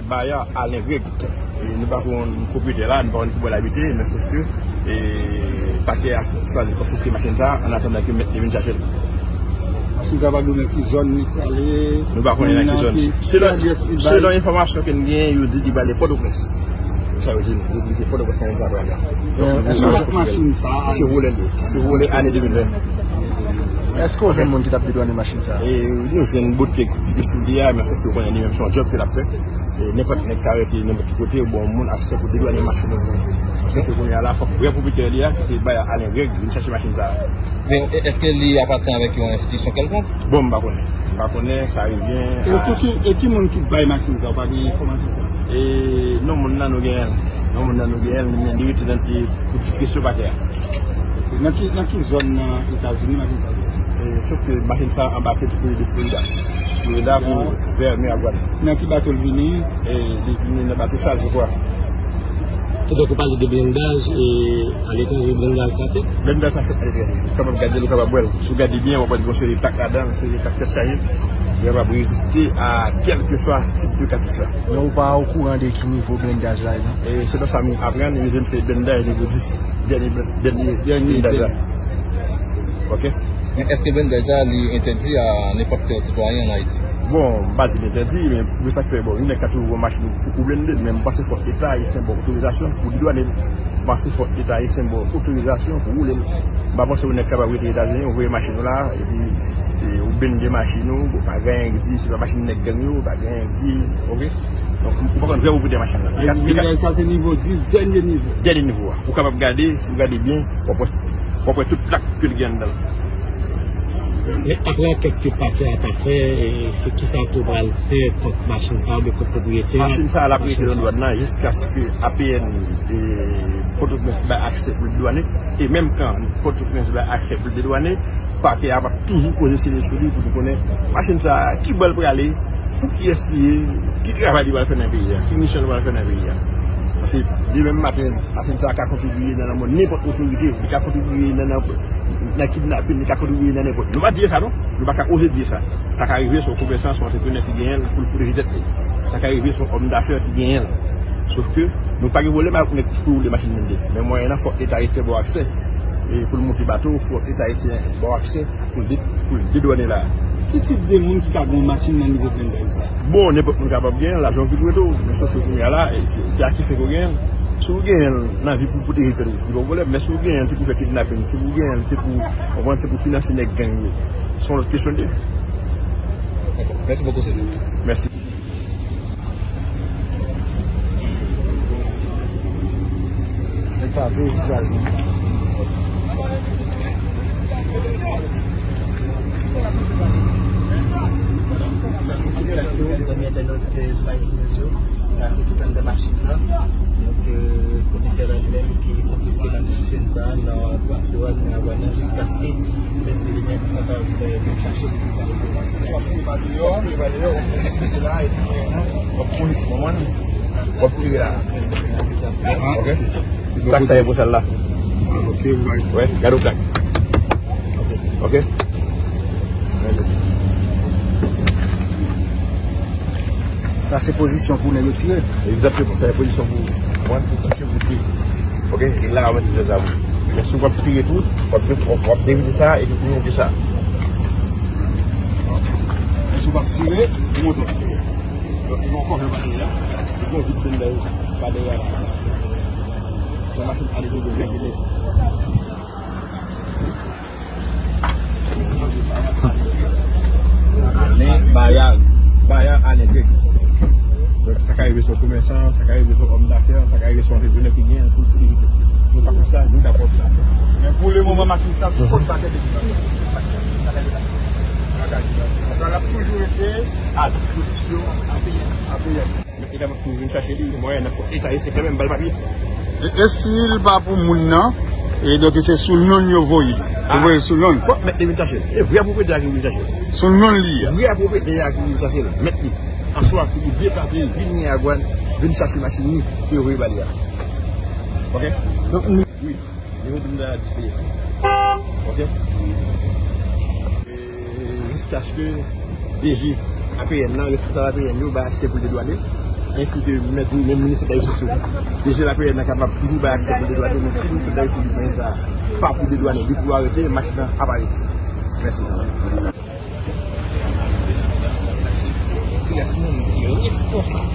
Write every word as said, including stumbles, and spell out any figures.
Bayè Alain Greg. E nou pa konn pwopriyetè la, nou pa konn ki bò l abite, men sòf ke, e, pakè a chwazi konfiske machin sa a, an atandan ke mèt li vin chache l. Machin sa pa di w nan ki zòn li prale. Nou pa konnen nan ki zòn. Selon, selon enfòmasyon ke n genyen, yo di li prale Pòtoprens. Sa yo di nou, yo di se Pòtoprens machin sa prale. Donk, nou pa konn kote l ye. Se vòlè l ye. Se vòlè ane de mil ven. Èske w jwenn moun ki t ap dedwane machin sa a? E, nou jwenn boutèk ki te sou li a, men sòf ke w konnen li menm se yon djòb ke l ap fè. E nenpòt nèg ka rete nenpòt ki kote, ou ba yon moun aksè pou dedwane machin ou. Paske kounye a la, fòk vrè pwopriyetè li a, ki se Bayè Alain Greg, vin chache machin sa a. Men, e, èske li apatyen avèk yon enstitisyon kèlkonk? Bon, m pa konnen. M pa konnen, sa revyen a... E sou ki, e ki moun ki bay machin sa a, ou pa gen enfòmasyon sa a? E non, moun nan nou genyen l. Non, moun nan nou genyen l, men li rete nan, e, pou diskresyon pakè a. Nan ki, nan ki zòn nan Etazini machin sa yo? E, sòf ke machin sa anba Petit Coulée de Florida. Florida pou vè Miragwàn. Nan ki bato l vini? E, li vini nan bato chaje, kwa. Donk, ou pale de blendaj, e, aletranje, blendaj sa fèt? Blendaj sa fèt aletranje. Ou kapab gade l, ou kapab wè l. Si w gade byen, w ap wè l gen yon seri de plak ladan l, yon seri de plak tèt chaje. Li kapab reziste a kèlkeswa tip de katouch la. Men ou pa okouran de ki nivo blendaj la ye, non? E selon sa m aprann, li vin fè blendaj nivo dis, dènye blen-, dènye blendaj la. Ok? Men èske blendaj sa, li entèdi a nenpòt sitwayen ann Ayiti? Bon, m pa di l entèdi, men pou sa k fè, bon, yon nèg ka toujou voye machin ou pou blende l, men m panse fòk Leta ayisyen ba w otorizasyon pou dedwane l. M panse fòk Leta ayisyen ba w otorizasyon pou woule l. M pa panse yon nèg kapab rete Etazini, ou voye machin ou la, epi, e, ou blende machin ou, bon, pa gen anyen k di, se pa machin nèg gang yo, pa gen anyen k di, ok? Donk, ou pa konn vrè pwopriyetè machin nan. Sa vle di blendaj sa se nivo dis, dènye nivo. Dènye nivo a. Ou kapab gade, si w gade byen, w ap wè, w ap wè tout plak ke l gen anndan l. Men apre ankèt ke pakè a ta fè, e, se kisa ke w pral fè kont machin sa a oubyen kont pwopriyetè a? Machin sa a, l ap rete nan dwàn nan jiskaske A P N, e, Pòtoprens bay aksè pou l dedwane. E menm kan Pòtoprens bay aksè pou l dedwane, pakè a p ap toujou poze seri sou li pou nou konnen machin sa a, ki bò l prale, pou kiyès li ye, ki travay li pral fè nan peyi a, ki misyon li pral fè nan peyi a. Paske demen maten, machin sa a ka kontribiye nan lanmò nenpòt otorite, li ka kontribiye nan, nan, nan kidnapin, li ka kontribiye nan nenpòt. Nou pa di sa non, nou pa ka oze di sa. Sa ka rive se yon komèsan, se yon antreprenè ki genyen l pou l pwoteje tèt li. Sa ka rive se yon òm dafè ki genyen l. Sòf ke nou pa gen pwoblèm avèk nèg ki woule machin blende. Men mwayennan fòk Leta ayisyen ba w aksè. E pou l monte bato, fòk Leta ayisyen ba w aksè pou l de-, pou l dedwane la. Ki tip de moun ki ka gen yon machin nan nivo blendaj sa? Bon, nenpòt moun kapab genyen l, lajan okipe tou. Men sòf ke kounye a la, e, se, se a ki fè ke w genyen l. Si w genyen l nan vi pou w pwoteje tèt ou, li pa yon pwoblèm. Men si w genyen l, se pou fè kidnapin, si w genyen l, se pou, w konprann, se pou finanse nèg gang yo. Se yon lòt kesyon l ye. Dakò. Mèsi bokou, sèvi. Mèsi. Nèg pa veye vizaj mwen. Sa se tout lak yo, zanmi entènot, eh, sou Haiti News yo. La se tout anndan machin nan. Donk, eh, komisè la li menm ki konfiske machin sa nan dwàn nan jiskaske menm li menm kapab, eh, vin chache l pou bay. W ap tire pa deyò, w ap tire pa deyò, w ap tire la, e ti mwen nan, w ap kouri, w ap tire la. Ok? Plak sa e pou sèl la. Ok, m bay. Wi, gade yon plak. Ok. Sa se pozisyon pou nèg yo tire. Egzakteman, sa se pozisyon pou mwen, pou kouche, pou tire. Ok? E la, w ap mete zam ou. Men si w p ap tire tou, w ap, w ap, w ap devite sa, epi pou monte sa. Men si w p ap tire, pou monte w ap tire. Donk, nou ankò fè pase a. Li gon vit bendèy pa dèyè a. Nan machin ale vide, vide. Alen Bayard. Bayard Alen Greg. Donk, sa ka rive se yon komèsan, sa ka rive se yon òm dafè, sa ka rive se yon antreprenè ki gen pou l pwodikte. Nou pa konn sa, nou ka pran sa. Men pou le moman, machin sa, sou kont pakè depi nan. Sa l ap toujou rete a dispozisyon A P N. Mèt li kapab toujou vin chache li, mwayennan fòk Leta eseye kanmenm ba l papye. E, e si l pa pou moun nan, e donk se sou non l yo voye. Yo voye sou non l. Fòk mèt li vin chache l. E vrè pwopriyetè a ki vin chache l. Sou non l li ye. Vrè pwopriyetè a ki vin chache l. Mèt li. Aswè, pou li deplase, vin Miragwàn, vin chache machin li, pou yo voye ba li a. Ok? Donk, nou... Wi. Nivo de blendaj la disponib. Ok? E, jiskaske D G A P N nan, responsab A P N yo, bay aksè pou l dedwane. Ensi ke mèt, menm ministè dayisyon, D G Lapeyèn nan kapab toujou bay aksè pou dedwannen, men si ministè dayisyon di bagay sa pa pou dedwannen, depi w arete, machin nan ap arete. Mèsi. Kiyès moun ki responsab?